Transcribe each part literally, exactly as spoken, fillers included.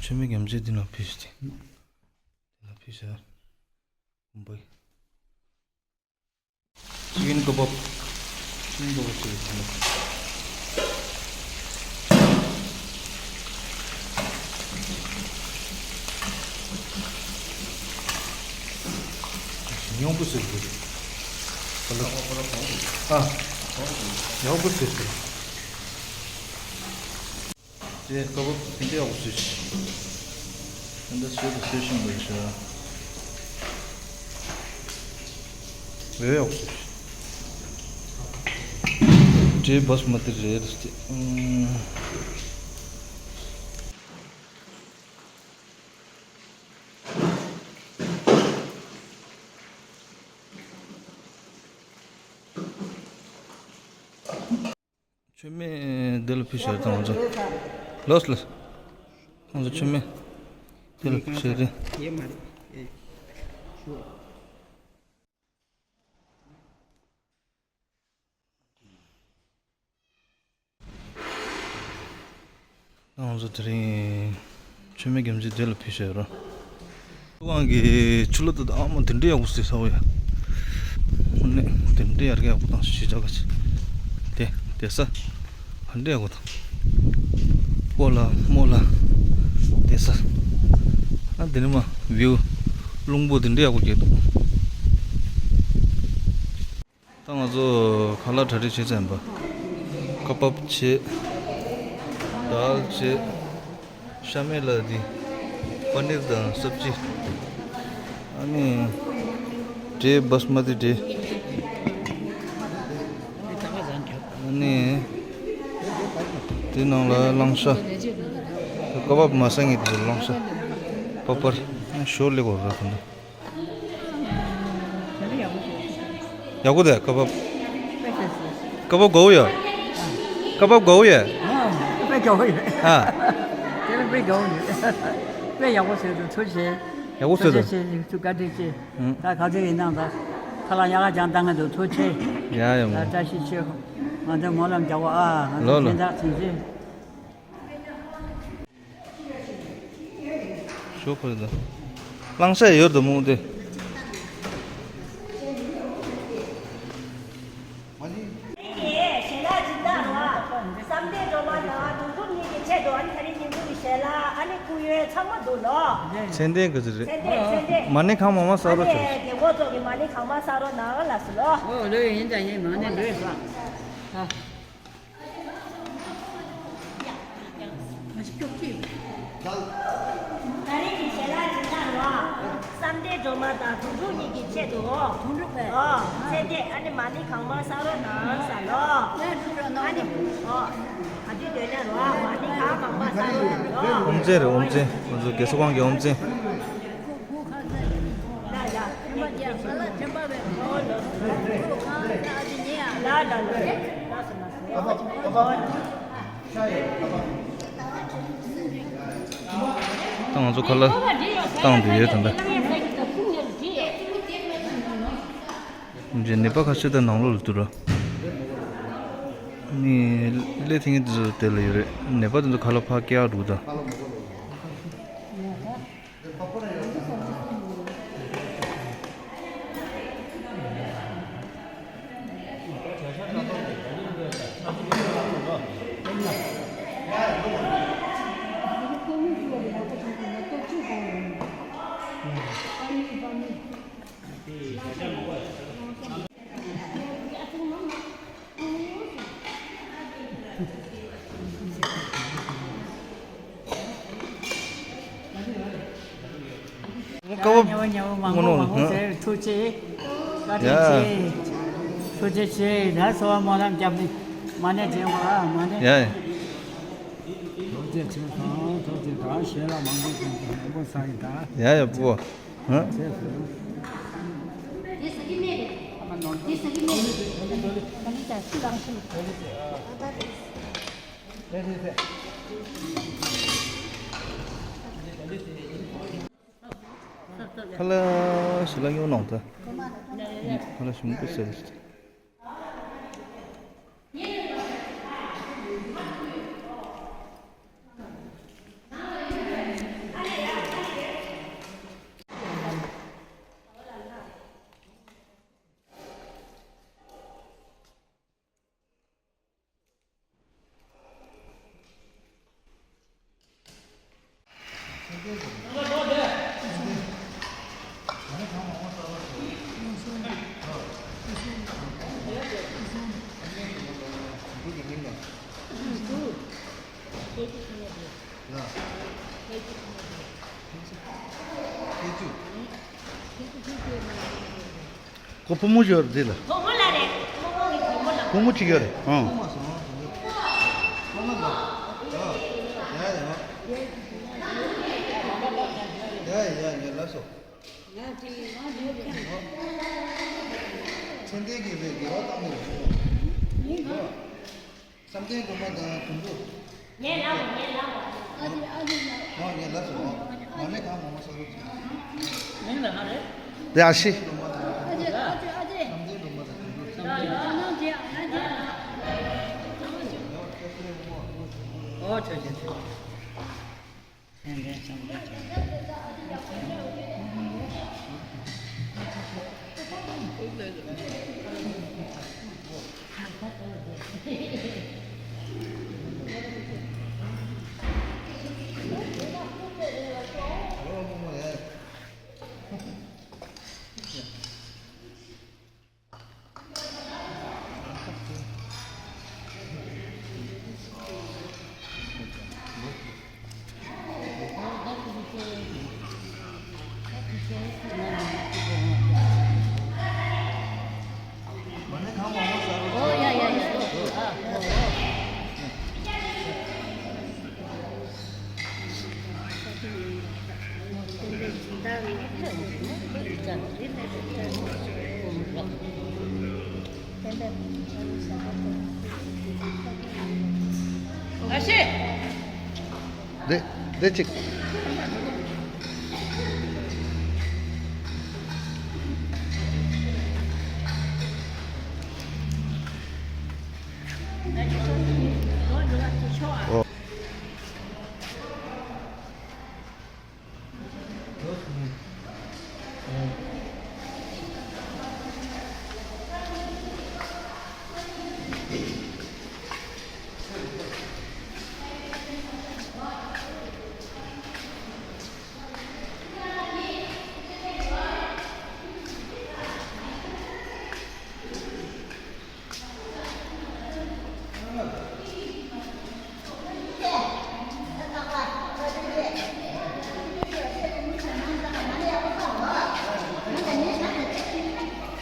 མཆོད་མེ་རྒྱ་མཚོའི་འདི་ན་ཕུལ་ཞིག་དེ། འདི་ན་ཕུལ་ཞིག་ཨ། ཀུམ་པའི། ཅི་ཀིན་ཀ་བབ། ཅི་ཀིན་ཀ་བབ་ཅིག་ཡོད། ཉུང་པོ་ཟེར་དགོས། ཨ། ཉུང་པོ་ཟེར་དགོས། དེ་ཀ་བབ་དེ་འདྲ་ཡག་པོ་བཟོས་ཤིག་དེ་འདྲ་བཟོས་དང་བཟོ་བཞིན་པ་རེད་ཤག་འོ་ཡག་པོ་བཟོས་ཤིག་འབྲས་བཱ་སི་མ་ཏི་རེད་དེ། ཨུམ། མཆོད་མེ་འདི་ལ་ཕུལ་ཤར་དང་ང་ཚོ། ལོས་ལོས། ང་ཚོ་མཆོད་མེ་འདི་ལ་ཕུལ་ཤར་རེད། ང་ཚོ་དེ་རིང་མཆོད་མེ་རྒྱ་མཚོའི་དེ་ལ་ཕུལ་བཞག་ཡོད་ར། ཁོ་རང་གི་ཆུ་ལོ་ད་ཨ་མ་དེ་འདྲའི་ཡག་པོ་བཟོས་ས་འོ་ཡ། ནི་དེ་འདྲའི་ཡར་གི་ཡག་པོ་དང་ཞི་ཆ་ག་ཆེ། དེ་དེ་ས་ག་འདྲའི་ཡག་པོ་དང་། སྤོ་ལ་རྨོ་ལ་དེ་ས། ཨ་དེ་ནི་མ་བིའུ་རླུང་བུ་དེ་འདྲའི་ཡག་པོ་སྐྱེས་འདུག་ད་ང་ཚོ་ཁ་ལག་གྲ་སྒྲིག་བྱེད་ཚར་ཡིན་པ། ཀ་བབ་བྱེད། དཱལ་བྱེད། ཤ་མེད་ལ་འདི། པ་ནིར་དང་སབ་ཅི། ཨ་ནི། འབྲས་བཱ་སི་མ་ཏི་འབྲས། ཨ་ནི། དེ་ནང་ལ་གླང་ཤ། ཀ་བབ་མ་ཟ་ངེས་དེ་གླང་ཤ། པ་པར། ཨ་ཞོ་ལེགས་པོ་ར་ཁོ་འདུག་ཡག་པོ་དེ་ཀ་བབ། ཀ་བབ་དགའ་བོ་ཡ། ཀ་བབ་དགའ་བོ་ཡ། དཔེ་དགའ་བོ་ཡོད། ཨ། དེ་ལ་དཔེ་དགའ་བོ་ཡོད། དཔེ་ཡག་པོ་བཟོས་འདུག་ཐུགས་རྗེ་ཆེ། ཡག་པོ་བཟོས་འདུག་ཐུགས་རྗེ་ཆེ། ཐུགས་བཀའ་དྲིན་ཆེ། ད་ག་ཚོད་ཡིན་ནའང་ད་ཁ་ལག་ཉག་ག་ཅང་བཏང་གི་འདུག་ཐུགས་རྗེ་ཆེ། ཡ་ཡ་མོ། ད་བཀྲ་ཤིས་ཆེ། ང་ཚོའི་སྨོན་ལམ་རྒྱག་གོ་ཨ། ང་ཚོ་ལོ་ལོ། སྦྱིན་བདག་ཚིག་ཚིག་ཞོ་ཁོ་རེད་ད། གླང་ཤ་ཡོད་དོ་མོ་དེ། ཞལ་ལག་སྦྱིན་བདག་ལ། བསམ་གཏན་སྒྲོལ་མ་དང་དོན་གྲུབ་གཉིས་ཀྱི་ཆེད་དུ་ཨ་ནི་ད་རིང་ཉིན་གུང་གི་ཞལ་ལག་ཨ་ནི་སྐུ་ཡོན་ཚང་མ་འདུག་ལོ། མཚན་ལྡན་གི་ཟེར་རེད། མཚན་ལྡན་མཚན་ལྡན། མ་ཎི་ཁང་མ་མ་ས་རོ་ཨ་ནི་ཆོག་རྒན་གོག་ཚོ་གི་མ་ཎི་ཁང་མ་ས་རོ་ནང་ལ་སུ་ལོ། ཨོ་ལོས་ཡིན་ད་ཡིན་མ་ཎི་ལོས་ས། ད་རིང་གི་ཞལ་ལག་སྦྱིན་བདག་ལ། བསམ་གཏན་སྒྲོལ་མ་དང་དོན་གྲུབ་གཉིས་ཀྱི་ཆེད་དུ། དོན་གྲུབ་པས། ཨོ། ཚེ་འདས་ཨ་ནི་མ་ཎི་གང་མང་བསགས་རོགས་གནང་ཟེར་ལོ། ཨ་ནི། ཨོ། ག་དུས་སྡོད་ན་རོ། མ་ཎི་གང་མང་མང་བསགས་རོགས་གནང་ལོ། ཨོམ་ཚན་རེད་ཨོམ་ཚན། ང་ཚོ་དགེ་ཚོགས་ཁང་གི་ཨོམ་ཚན། ད་ང་ཚོ་ཁ་ལག་བཏང་དུ་ཡོད་ད་ལྟ། ནད་པ་ཁ་ཤས་ད་ནང་ལོགས་ལ་འདུག་ར། ནི་སླེ་ཐེངས་དེ་ཚོ་དེ་ལ་ཡོད་རེད། ནད་པ་དེ་ཚོ་ཁ་ལག་ཕར་སྐྱེལ་འགྲོ་ད། ཀ་བ། ཉེ་བ་ཉེ་བ་མང་པོ་མང་པོ་ཟེར། ཐུགས་རྗེ་ཆེ། བཀའ་དྲིན་ཆེ། ཐུགས་རྗེ་ཆེ། ད་གསོལ་བ་སྨོན་ལམ་རྒྱབ་ནས་མ་ཎི་བྱེད་པ་མ་ཎི། ཡ་ཡ། ཐུགས་རྗེ་ཆེ། ཐུགས་རྗེ་ཆེ། ད་ཞལ་ལག་མང་པོ་མང་པོ་ཟ་ཡིན་ད། ཡ་ཡ་བུ། ཧ། ཁ་ལག་ཞིག་ལ་ཉོ་ནང་ད། ཁ་ལག་ཞིམ་པོ་ཟེར། ད་ ཡིན་པ། ཡ། ཁྱེད་ཚོས། ཁོ་བུ་མོ་ཡོད་རེད་འདི་ལ། བུ་མོ་ལ་རེད། བུ་མོ་གི་བུ་མོ་ལ། བུ་མོ་གཅིག་ཡོད་རེད། ཨང་། ཁོ་མ་སོང་། ཁོ་མ་ལ། ཡ་ཡ་ཡ། ཡ་ཡ་ཡ་ལགས་སོ། ཚེ་འདས་ཀྱི་བའི་དགེ་བ་བཏང་ནས་རེད། བསམ་གཏན་སྒྲོལ་མ་དང་དོན་གྲུབ། ངས་ལབ་པ། ངས་ལབ་པ། ཨ་ཅེ་ཨ་ཅེ་ལ། ཨོ་ངས་ལབ་སོང་། མ་ཎི་གང་མང་མང་ས་རུབ་ཅིག་མིང་ལ་ང་རེད། དེ་ཨ་ཤི། སྒྲོལ་མ་དང་། ཨ་ཅེ་ཨ་ཅེ་ཨ་ཅེ། བསམ་གཏན་སྒྲོལ་མ་དང་དོན་གྲུབ། ཡ་ཡ། ཨ་ཅེ་ཨ་ཅེ། ཨོ་ཁྱོད་ཁྱོད་ཁྱོད། ཨ་ཤེ། འདི་འདི་གཅིག་ཨོ།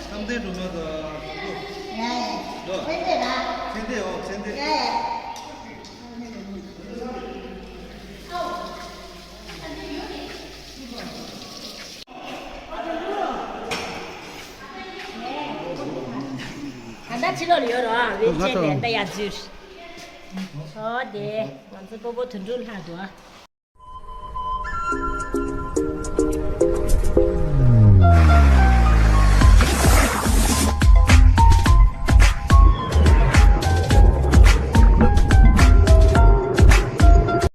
བསམ་གཏན་སྒྲོལ་མ་དང་། ཡ་ཡ། ལོ། ཚེ་འདས་ལ། ཚེ་འདས། ཨོ་ཚེ་འདས། ཡ་ཡ། ད་ལྟ་ཕྱི་ལོགས་ལ་ཡོད་རོགས་ཨ། ཝིལ་ཅེར་དེ་ད་ཡར་འཛུལ། ཨོ་དེ་ང་ཚོ་སྤོ་བོ་དོན་གྲུབ་ལྷག་འདུག་ཨ།